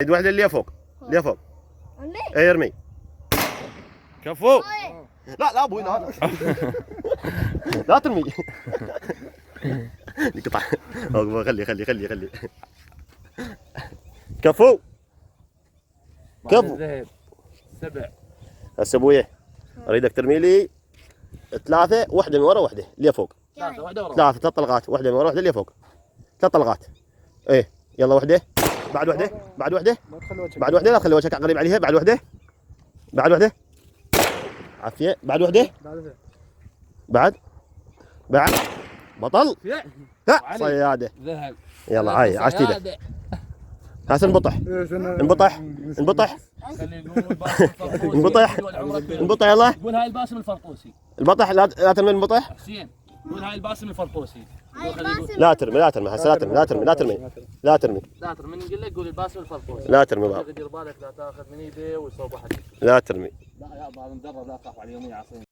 يد واحدة اللي فوق، اللي فوق. اي ارمي. كفو. لا لا ابوي لا. لا ترمي. يقطع. خلي. كفو. كفو. 7. هسه ابوي اريدك ترمي لي 3 واحدة من ورا واحدة اللي فوق. 3 واحدة ورا. 3 طلقات، واحدة من ورا واحدة اللي فوق. 3 طلقات. ايه يلا واحدة. بعد واحدة. بعد واحدة لا تخلي وجهك قريب عليها. بعد واحدة. عافية. بعد واحدة. بعد. بطل. لا صيادة. ذهب. يلا هاي عاشت ايدك. هسه انبطح. يلا. قول هاي الباسم الفرطوسي. البطح لا ترمي المبطح. حسين قول هاي الباسم الفرطوسي. لا ترمي هسه لا ترمي من نقول لك قول الباسم الفرطوسي. لا ترمي بابا. دير بالك لا تاخذ من ايده ويصوب واحد. لا ترمي. لا يا ابا مدرب لا تخاف على يومي عصير.